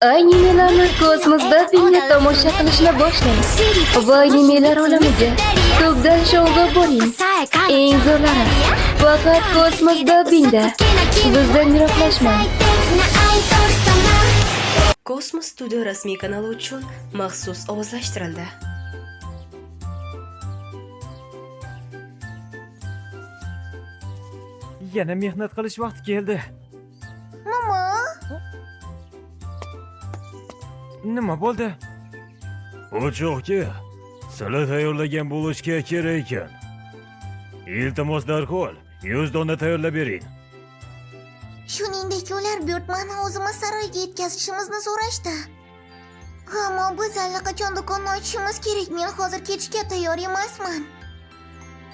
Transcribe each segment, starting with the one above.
Animelarni kosmos dubbingda tomosha qilishni boshlang va animelar olamiga tubdan sho'ng'ib boring. Eng zo'rlari faqat kosmos dubbingda. Bizdan yiroqlashmang. Kosmos Studio rasmiy kanali uchun maxsus ovozlashtirildi. Yana mehnat qilish vaqti keldi. Momo, Nima bo'ldi? Podshohga sizlar tayyorlagan bo'lishga kerak ekan. Iltimos, darhol 100 dona tayyorlab bering. Shuningdek ular buyurtmani o'zimiz saroyga yetkazishimizni so'rashdi. Ammo biz allaqachon do'konni ochishimiz kerak. Men hozir ketishga tayyor emasman.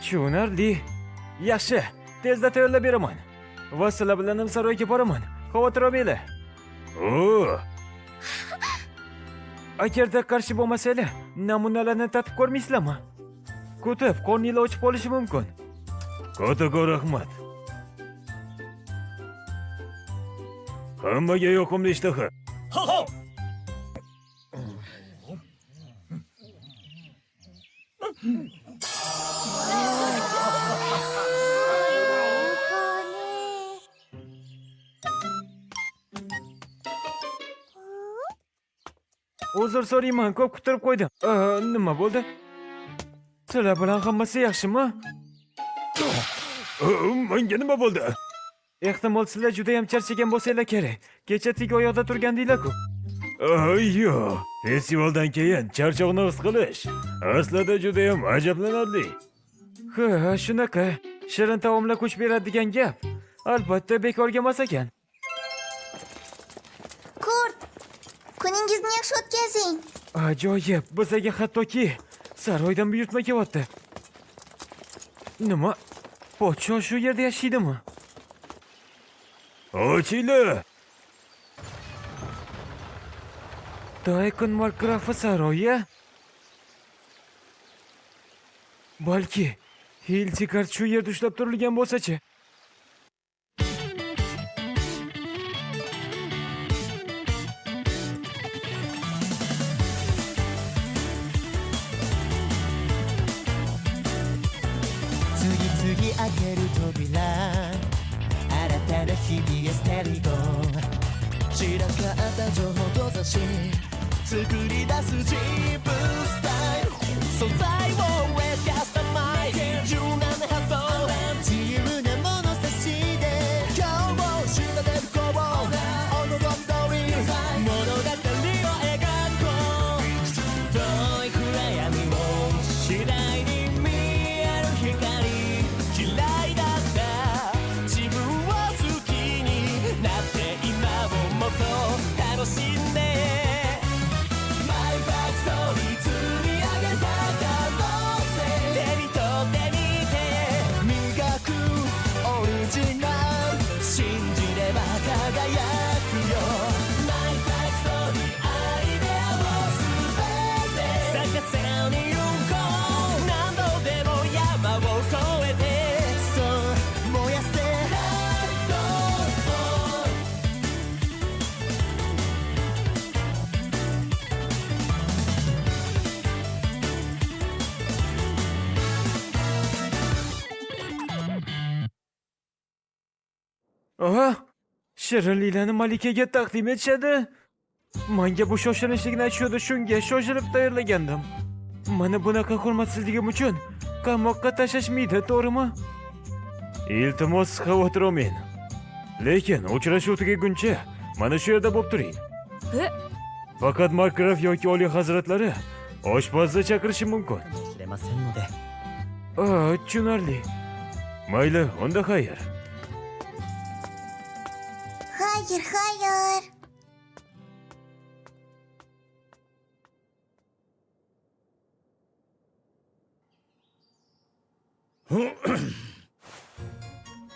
Tushunarli. Yaxshi, tezda tayyorlab beraman. Va sizlar bilan ham saroyga boraman. Xavotir olmanglar. O, Agarda qarshi bo'lmasanglar, namunalarni tatib ko'rmaysizlarmi? Kutib, qorninglar ochib qolishi mumkin. Kattakon rahmat. Hammaga yoqimli ishtaha. Uzr so'rayman, ko'p kuttirib qo'ydim. Nima bo'ldi? Sizlar bilan hammasi yaxshimi? Menga nima bo'ldi? Ehtimol sizlar juda ham charchagan bo'lsanglar kerak. Kecha tik oyoqda turgandinglar-ku. Yo'q, festivaldan keyin charchoqni his qilish aslida juda ham ajablanarli. Ha, shunaqa. Shirin taomlar kuch beradigan gap. Albatta bekorga emas ekan. Kurt, kuningizni yaxshi o'tkazing. Ajoyib, bizaga hattoki saroydan buyurtma kelyapti. Nima? Podsho shu yerda yashaydimi? Ochinglar! Daikon Markgrafi saroyi? Balki Hildegard shu yerda ushlab turilgan bo'lsa-chi? 次々開ける扉、新たな日々へステリゴ。散らかった情報と雑誌、作り出す自分スタイル、素材をレカスタマイズ、柔軟な発想、自由な物差しで今日を仕立てるこうお望み通り物語を描こう。遠い暗闇を次第に見える光、嫌いだった自分を好きになって、今をもっと楽しんで。 My Bike Story 積み上げた可能性、手に取ってみて、磨くオリジナル、信じれば輝くよ。 My Bike Story アイデアをすべて咲かせに行こう。何度でも山を越えて、そう燃やせ。 Life goes on。 Aha! Shirinliklarni malikaga taqdim etishadi. Menga bu shoshilinchligini aytishuvdi, shunga shoshilib tayyorlagandim. Mana bunaqa hurmatsizligim uchun qamoqqa tashlashmaydi, to'g'rimi? Iltimos, xavotir olmang. Lekin uchrashuv tugaguncha mana shu yerda bo'lib turing. Faqat Markgraf yoki Oliy hazratlari oshpazni chaqirishi mumkin. 知れませんので。 Tushunarli. Mayli, unda xayr. Xayr, xayr.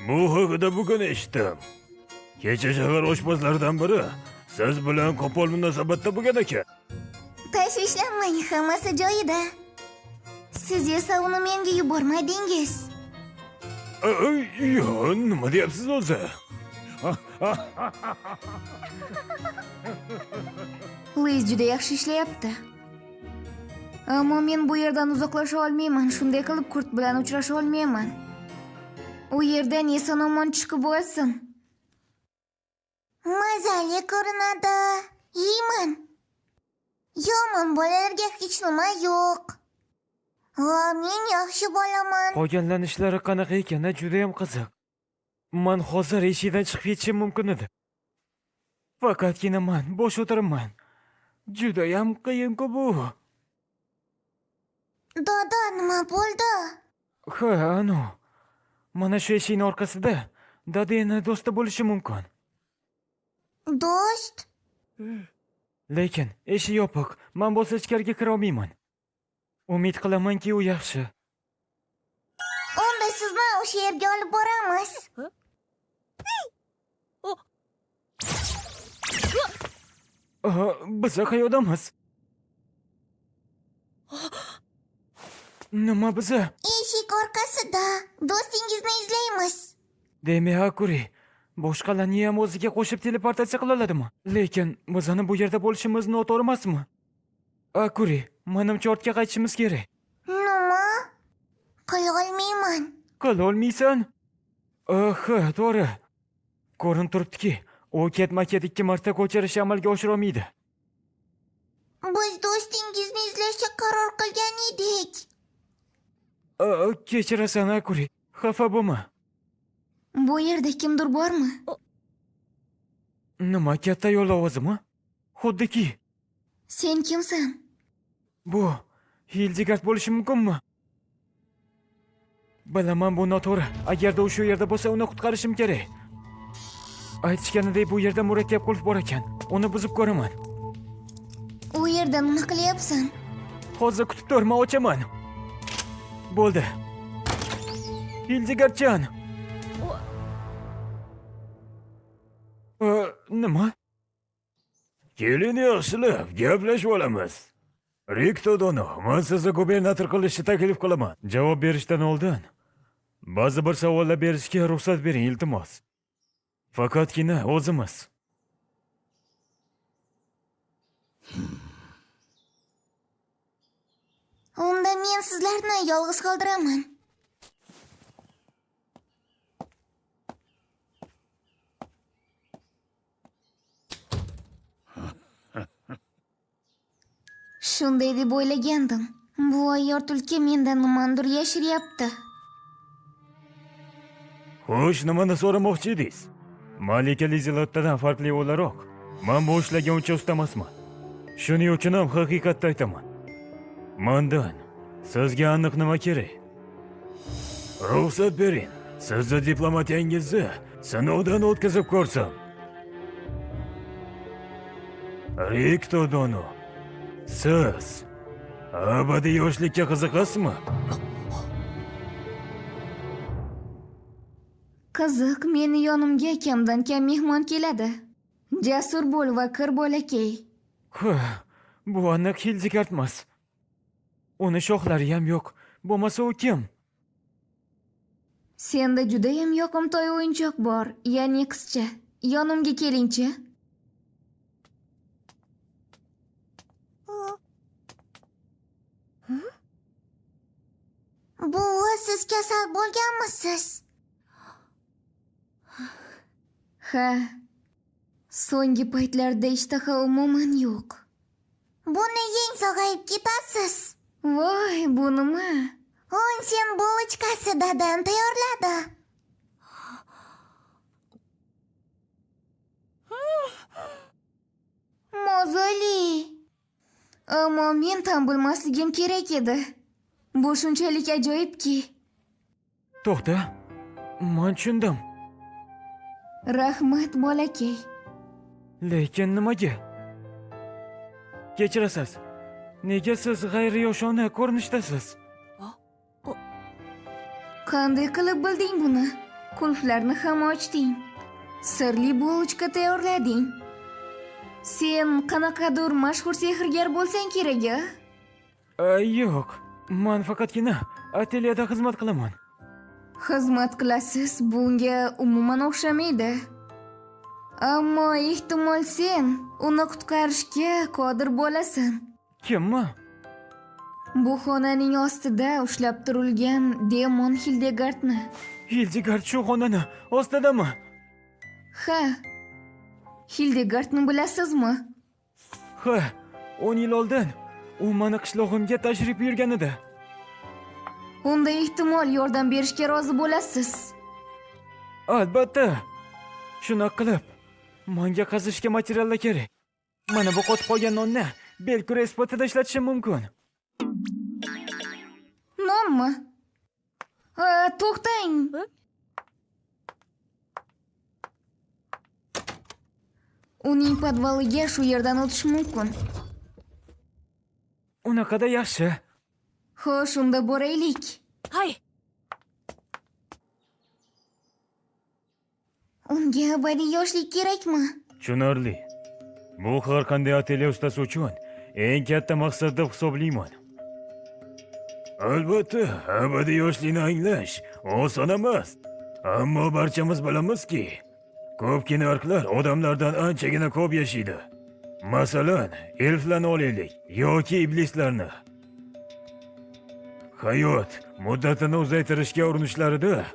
Bu haqida bugun eshitdim. Kecha shahar oshpazlaridan biri siz bilan qo'pol munosabatda bo'lgan ekan. Tashvishlanmang, hammasi joyida. Siz esa uni menga yubormadingiz. Yo'q, nima deyapsiz o'zi? Pulingiz juda yaxshi ishlayapti. Ammo men bu yerdan uzoqlasha olmayman. Shunday qilib Kurt bilan uchrasha olmayman. U yerdan eson-omon chiqib olsin. Mazali ko'rinadi. Yeyman. Yomon bolalarga hech nima yo'q. Va men yaxshi bolaman. Qolganlarning ishlari qanaqa ekani juda ham qiziq. Man hozir eshikdan chiqib ketishim mumkin edi. Faqatgina man bo'sh o'tiribman. Juda ham qiyin-ku bu. Dada, nima bo'ldi? Ha, anu. Mana shu eshikning orqasida dadangni do'sti bo'lishi mumkin. Do'st? Lekin eshik yopiq. Men bo'lsa ichkariga kira olmayman. Umid qilamanki, u yaxshi. Unda sizni o'sha yerga olib boramiz. Biz qayerdamiz? Nima biza? Eshik orqasida. Do'stingizni izlaymiz. Demak, Akuri boshqalarni ham o'ziga qo'shib teleportatsiya qila oladimi? Lekin bizani bu yerda bo'lishimiz noto'g'ri emasmi? Akuri, menimcha ortga qaytishimiz kerak. Nima? Qila olmayman. Qila olmaysan? Ha, to'g'ri. Ko'rinib turibdiki, u ketma-ket 2 marta ko'chirishni amalga oshira olmaydi. Biz do'stingizni izlashga qaror qilgan edik. Kechirasan, Akuri, xafa bo'lma. Bu yerda kimdir bormi? Nima, katta yo'l ovozimi? Xuddiki. Sen kimsan? Bu Hildegard bo'lishi mumkinmi? Bilaman, bu noto'g'ri. Agarda u shu yerda bo'lsa, uni qutqarishim kerak. Aytishganidek, bu yerda murakkab qulf bor ekan. Uni buzib ko'raman. U yerda nima qilyapsan? Hozir kutib tur, men ochaman. Bo'ldi. Hildegardjan. Nima? Kelin yaxshilab gaplashib olamiz. Rikto Dono, men sizni gubernator qilishni taklif qilaman. Javob berishdan oldin ba'zi bir savollar berishga ruxsat bering, iltimos. Faqatgina o'zimiz. Unda men sizlarni yolg'iz qoldiraman. Shunday deb o'ylagandim. Bu ayyor tulki mendan nimadir yashiryapti. Xo'sh, nimani so'ramoqchi edingiz? Malika Lizelottadan farqli o'laroq, men bu ishlarga uncha usta emasman. Shuning uchun ham haqiqatni aytaman. Mendan sizga aniq nima kerak? Ruxsat bering, sizni diplomatiyangizni sinovdan o'tkazib ko'rsam. Rikto Dono, siz abadiy yoshlikka qiziqasizmi? Qiziq, meni yonimga kamdan kam mehmon keladi. Jasur bo'l va kir bolakay. Ha, bu aniq Hildegard emas. Uni shoxlari ham yo'q. Bo'lmasa u kim? Senda juda ham yoqimtoy o'yinchoq bor, ya'ni qizcha. Yonimga kelingchi. Buvi, siz kasal bo'lganmisiz? Ha. So'nggi paytlarda ishtaha umuman yo'q. Buni yeng, sog'ayib ketasiz. Voy, bu nima? Onsen bulochkasi dadam tayyorladi. Mazali. Ammo men tam bilmasligim kerak edi. Bu shunchalik ajoyibki. To'xta, men tushundim. Rahmat, bolakay. Lekin nimaga? Kechirasiz. Nega siz g'ayriyoshona ko'rinishdasiz? Qanday qilib bilding buni? Qulflarni ham ochding. Sirli bulochka tayyorlading. Sen qanaqadir mashhur sehrgar bo'lsang kerak-a? Yo'q, men faqatgina atelyeda xizmat qilaman. Xizmat qilasiz, bunga umuman o'xshamaydi. Ammo ehtimol sen uni qutqarishga qodir bo'lasan. Kimmi? Bu xonaning ostida ushlab turilgan demon Hildegardni. Hildegard shu xonani ostidami? Ha. Hildegardni bilasizmi? Ha, 10 yil oldin u mani qishlog'imga tashrif buyurgan edi. Unda ehtimol yordam berishga rozi bo'lasiz. Albatta. Shunaqa qilib, menga qazishga materiallar kerak. Mana bu qotib qolgan nonni belkurak sifatida ishlatishim mumkin. Nonmi? To'xtang. Uning podvaliga shu yerdan o'tish mumkin. Unaqada yaxshi. Xo'sh, unda boraylik. Hay. Unga abadiy yoshlik kerakmi? Tushunarli. Bu har qanday atelye ustasi uchun eng katta maqsad deb hisoblayman. Albatta, abadiy yoshlikni anglash oson emas. Ammo barchamiz bilamizki, ko'pgina irqlar odamlardan anchagina ko'p yashaydi. Masalan, elflarni olaylik yoki iblislarni. Hayot muddatini uzaytirishga urinishlarida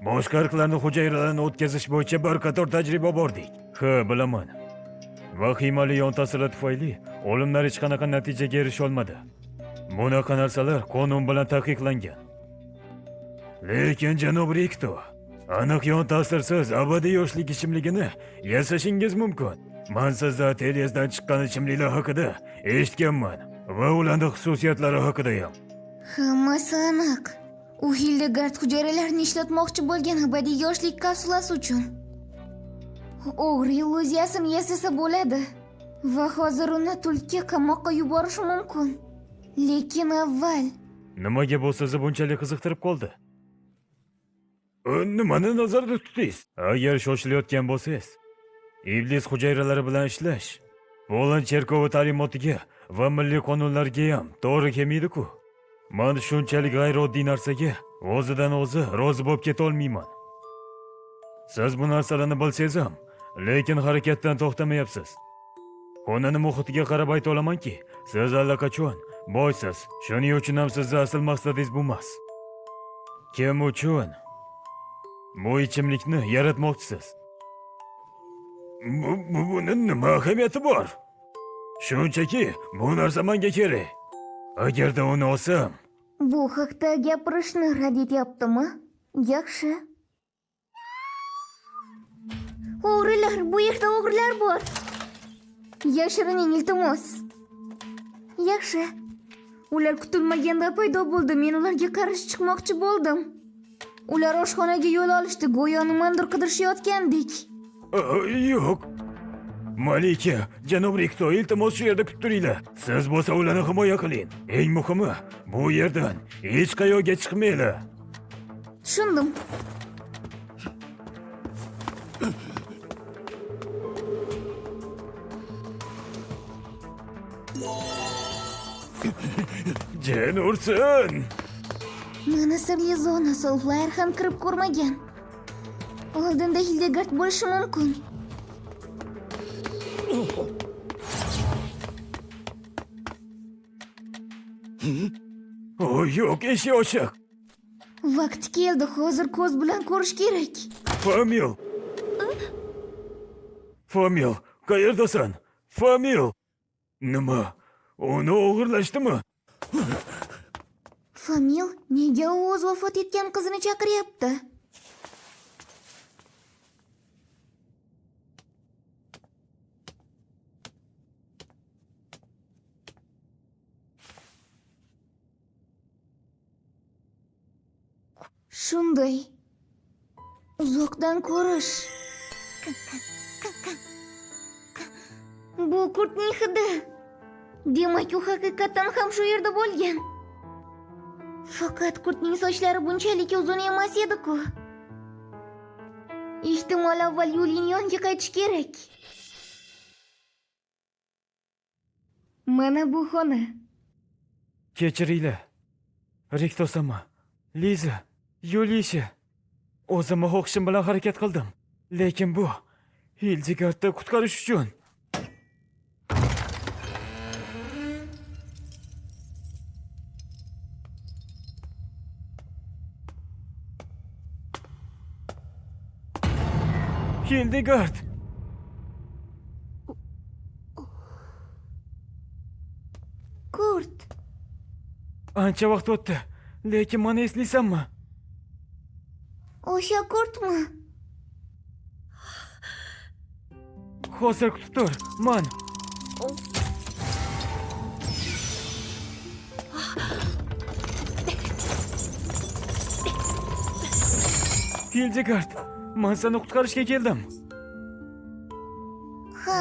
boshqa irqlarning hujayralarini o'tkazish bo'yicha bir qator tajriba bordik. Ha, bilaman. Vahimali yon ta'siri tufayli olimlar hech qanaqa natijaga erisha olmadi. Bunaqa narsalar qonun bilan taqiqlangan. Lekin janob Rikto, aniq yon ta'sirsiz abadiy yoshlik ichimligini yasashingiz mumkin. Men sizni atelyezdan chiqqan ichimliklar haqida eshitganman va ularning xususiyatlari haqida ham. Hammasi aniq. U Hildegard hujayralarini ishlatmoqchi bo'lgan abadiy yoshlik kapsulasi uchun. O'g'ri illuziyasini yasasa bo'ladi va hozir uni tulki qamoqqa yuborish mumkin. Lekin avval Nimaga bu sizni bunchalik qiziqtirib qoldi? Nimani nazarda tutdingiz? Agar shoshilayotgan bo'lsangiz, iblis hujayralari bilan ishlash Poland cherkovi ta'limotiga va milliy qonunlarga ham to'g'ri kelmaydi-ku. Men shunchalik g'ayrioddiy narsaga o'zidan o'zi rozi bo'lib keta olmayman. Siz bu narsalarni bilsangiz ham, lekin harakatdan to'xtamayapsiz. Xonani muhitiga qarab ayta olamanki, siz allaqachon boysiz. Shuning uchun ham sizni asl maqsadingiz bu emas. Kim uchun bu ichimlikni yaratmoqchisiz? Buni nima ahamiyati bor? Shunchaki bu narsa menga kerak. Agarda uni olsam, bu haqda gapirishni rad etyaptimi? Yaxshi. O'g'rilar, bu yerda o'g'rilar bor. Yashirining, iltimos. Yaxshi. Ular kutilmaganda paydo bo'ldi. Men ularga qarshi chiqmoqchi bo'ldim. Ular oshxonaga yo'l olishdi, go'yo nimadir qidirishayotgandek. Yo'q. Malika, janob Rikto, iltimos shu yerda kutib turinglar. Siz bo'lsa ularni himoya qiling. Eng muhimi, bu yerdan hech qayerga chiqmanglar. Tushundim. Jin ursin. Mana sirli zona, Soulflyer ham kirib ko'rmagan. Oldinda Hildegard bo'lishi mumkin. O, yo'q, eshik ochiq. Vaqti keldi, hozir ko'z bilan ko'rish kerak. Famil. Famil, qayerdasan? Famil. Nima? Uni o'g'irlashdimi? Famil nega u o'z vafot etgan qizini chaqiryapti? Shunday. Uzoqdan ko'rish. Bu kurtning hidi. Demak, u haqiqatan ham shu yerda bo'lgan. Faqat kurtning sochlari bunchalik uzun emas edi-ku. Ehtimol avval Yulining yoniga qaytish kerak. Mana bu xona. Kechiringlar. Riktosama, Liza, Yulisha. O'zimni xohishim bilan harakat qildim. Lekin bu Hildegardni qutqarish uchun. Hildegard! Kurt. Ancha vaqt o'tdi, lekin meni eslaysanmi? O'sha Kurtmi? Hozir kutib tur, man. Hildegard, man seni qutqarishga keldim. Ha.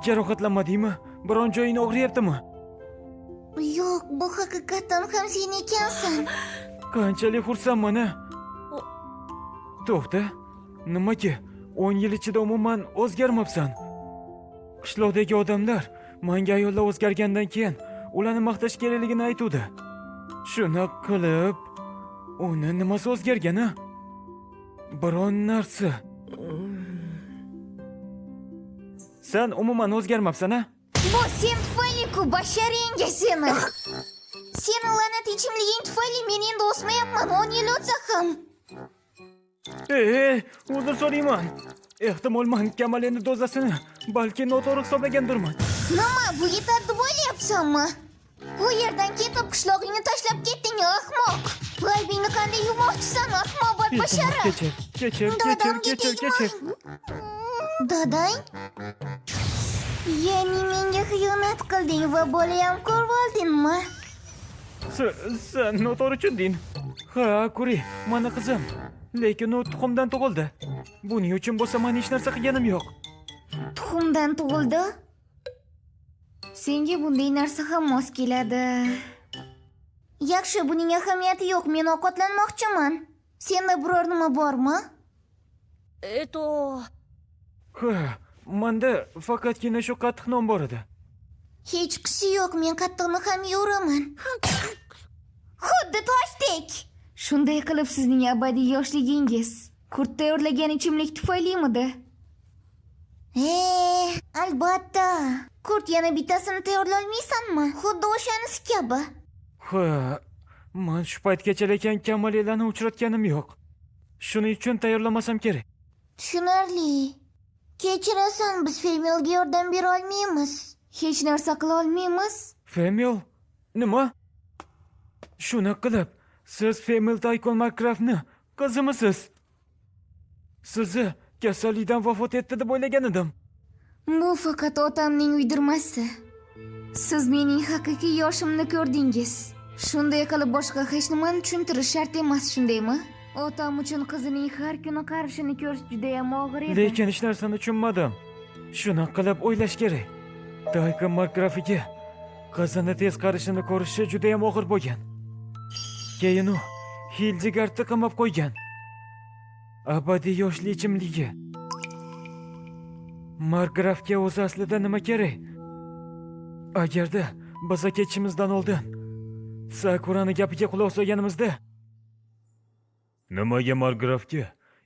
Jarohatlanmadingmi? Biron joying og'riyaptimi? Yo'q, bu haqiqatan ham sen ekansan. Qanchalik xursandman, a? To'xta, nimaki? 10 yil ichida umuman o'zgarmabsan. Qishloqdagi odamlar menga ayollar o'zgargandan keyin ularni maqtash kerakligini aytuvdi. Shuni qilib, uni nimasi o'zgargan, a? Biron narsa. Sen umuman o'zgarmabsan, a? Bu sen tufayli-ku, basharangga seni. Seni la'nat ichimliging tufayli men endi o'smayapman, 10 yil o'tsa ham. Uzr so'rayman. Ehtimol man Kamaleni dozasini balki noto'g'ri hisoblagandirman. Nima, bu yetadi deb o'ylayapsanmi? Bu yerdan ketib qishlog'ingni tashlab ketding, ahmoq. Aybingni qanday yuvmoqchisan, ahmoq badbashara? Kechir, kechir, kechir, kechir, kechir. Dadang? Ya'ni menga xiyonat qilding va bolayam ko'rib oldingmi? Sen noto'g'ri tushunding. Ha, Kuri, mani qizim. Lekin u tuxumdan tug'ildi. Buning uchun bo'lsa men hech narsa qilganim yo'q. Tuxumdan tug'ildi? Senga bunday narsa ham mos keladi. Yaxshi, buning ahamiyati yo'q. Men ovqatlanmoqchiman. Senda biror nima bormi? Ha, menda faqatgina shu qattiq non bor edi. Hechqisi yo'q, men qattiqni ham yeyveraman. Xuddi toshdek. Shunday qilib sizning abadiy yoshligingiz Kurt tayyorlagan ichimlik tufaylimidi? Albatta. Kurt, yana bittasini tayyorlay olmaysanmi? Xuddi o'shanisi kabi. Ha, men shu paytgacha lekin Kamalelani uchratganim yo'q. Shuning uchun tayyorlamasam kerak. Tushunarli. Kechirasan, biz Femilga yordam bera olmaymiz. Hech narsa qila olmaymiz. Femil? Nima? Shuni qilib, siz Femil Taykon Markgrafni qizimisiz? Sizni kasallikdan vafot etdi deb o'ylagan edim. Bu faqat otamning uydirmasi. Siz mening haqiqiy yoshimni ko'rdingiz. Shunday qilib boshqa hech nimani tushuntirish shart emas, shundaymi? Otam uchun qizining har kuni qarishini ko'rish juda ham og'ir edi. Lekin hech narsani tushunmadim. Shuni qilib o'ylash kerak. Taykon Markgrafiga qizini tez qarishini ko'rishi juda ham og'ir bo'lgan. Keyin u Hildegardni qamab qo'ygan. Abadiy yoshli ichimligi. Markgrafga o'zi aslida nima kerak? Agarda biz ketishimizdan oldin Sakurani gapiga quloq solganimizda Nimaga Markgrafga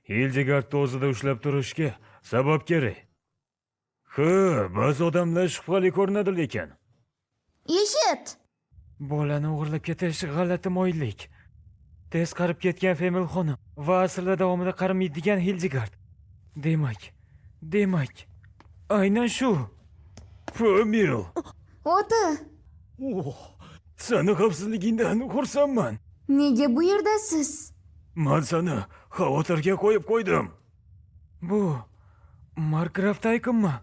Hildegardni o'zida ushlab turishga sabab kerak? Ha, ba'zi odamlar shubhali ko'rinadi lekin. Eshit. Bolani o'g'irlab ketish g'alati moyillik. Tez qarib ketgan Femil xonim va asrlar davomida qarimaydigan Hildegard. Demak, aynan shu. Femil. Ota. Seni xavfsizligingdan xursandman. Nega bu yerdasiz? Men seni xavotirga qo'yib qo'ydim. Bu Markgraf Taykonmi?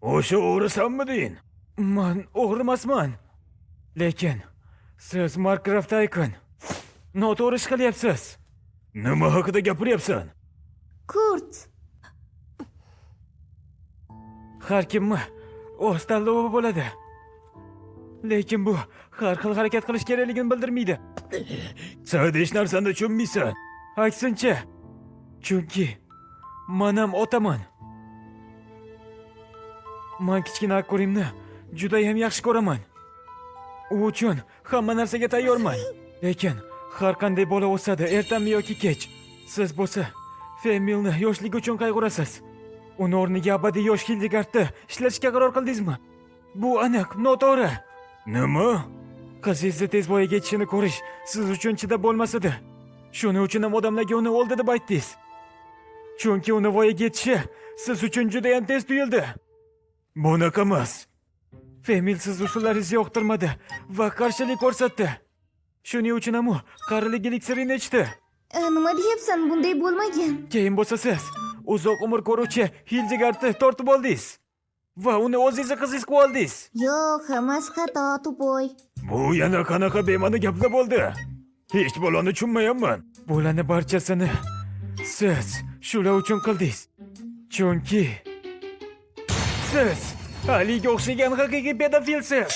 O'sha o'g'risanmi deyin? Men o'g'ri emasman. Lekin siz Markgraf Taykon noto'g'ri ish qilyapsiz. Nima haqida gapiryapsan? Kurt. Har kimni o'z tanlovi bo'ladi. Lekin bu har xil harakat qilish kerakligini bildirmaydi. Sen hech narsani tushunmaysan. Aksincha, chunki men ham otaman. Men kichkina Akurimni juda ham yaxshi ko'raman. U uchun hamma narsaga tayyorman. Lekin har qanday bola o'sadi, ertami yoki kech. Siz bo'lsa Femilni yoshligi uchun qayg'urasiz. Uni o'rniga abadiy yosh Hildegardni ishlatishga qaror qildingizmi? Bu aniq noto'g'ri. Nima? Qizingizni tez voyaga yetishini ko'rish siz uchun chidab bo'lmas edi. Shuning uchun ham odamlarga uni o'ldi deb aytdingiz. Chunki uni voyaga yetishi siz uchun juda ham tez tuyuldi. Bunaqa emas. Femil siz usullaringizni yoqtirmadi va qarshilik ko'rsatdi. Shuning uchun ham u qarilik eliksirini ichdi. Nima deyapsan? Bunday bo'lmagan. Keyin bo'lsa siz uzoq umr ko'ruvchi Hildegardni tortib oldingiz va uni o'zingizni qizingiz qilib oldingiz. Yo'q, hammasi xato, tupoy. Bu yana qanaqa bema'ni gaplar bo'ldi? Hech bo'lani tushunmayapman. Bularni barchasini siz shular uchun qildingiz. Chunki siz Aliga o'xshagan haqiqiy pedofilsiz.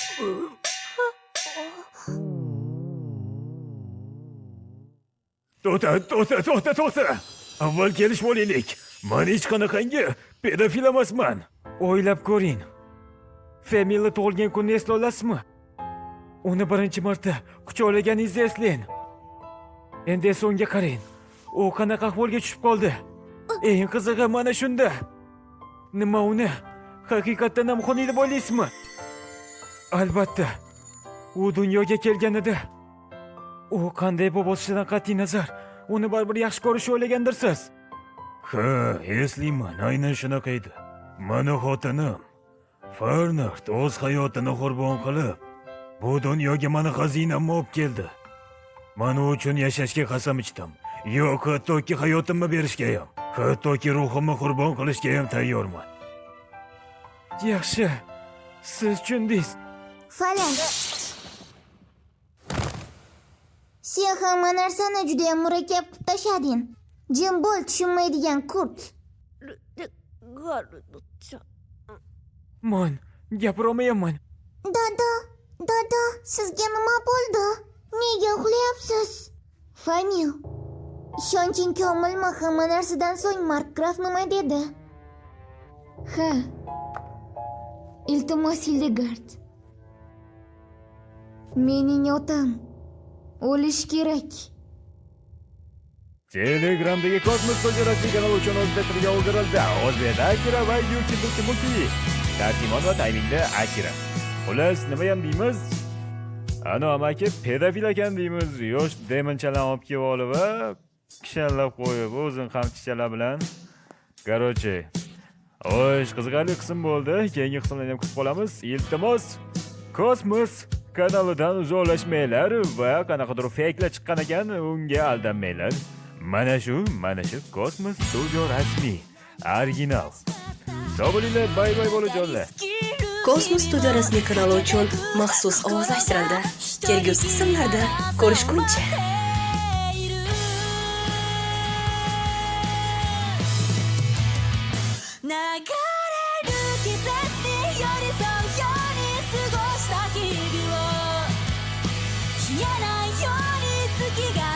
To'xta, to'xta, to'xta, to'xta. Avval kelishib olaylik. Men hech qanaqangi pedofil emasman. O'ylab ko'ring. Femilni tug'ilgan kunni eslay olasizmi? Uni birinchi marta quchoqlaganingizni eslang. Endi esa unga qarang. U qanaqa ahvolga tushib qoldi. Eng qizig'i mana shunda. Nima uni haqiqatdan ham xunuk deb o'ylaysizmi? Albatta. U dunyoga kelganida u qanday bo'lib qat'iy nazar, uni baribir yaxshi ko'rishni o'ylagandirsiz. Ha, eslayman, aynan shunaqa edi. Mani xotinim Fernand o'z hayotini qurbon qilib, bu dunyoga mani xazinamni olib keldi. Mani uchun yashashga qasam ichdim. Yo'q, hattoki hayotimni berishga ham, hattoki ruhimni qurbon qilishga ham tayyorman. Yaxshi. Siz tushundingiz. Falak. Sen hamma narsani juda ham murakkab qilib tashlading. Jim bo'l, tushunmaydigan qurt. Man gapirolmayapman. Dada, dada, sizga nima bo'ldi? Nega uxlayapsiz? Famil, ishonching komilmi hamma narsadan so'ng Markgraf nima dedi? Ha. Iltimos Hildegard. Mening otam o'lish kerak. Telegramdagi Kosmos Studio rasmiy kanali uchun o'zbek tiliga o'girildi. O'zbek Akira va Yuki Duki Muki. Tarjimon va taymingda Akira. Xullas, nima ham deymiz? Ano amaki pedofil ekan deymiz. Yosh demonchalarni olib kelib olib, kishanlab qo'yib, o'zini qamchichalar bilan. Короче, xo'sh, qiziqarli qism bo'ldi. Keyingi qismlarni ham kutib qolamiz. Iltimos, Kosmos kanalidan uzoqlashmanglar va qanaqadir fake'lar chiqqan ekan, unga aldanmanglar. Mana shu Kosmos Studio rasmiy original. Sog' bo'linglar, bay-bay bolajonlar. Kosmos Studio rasmiy kanali uchun maxsus ovozlashtirildi. Kelgusi qismlarda ko'rishguncha. 消えないように月が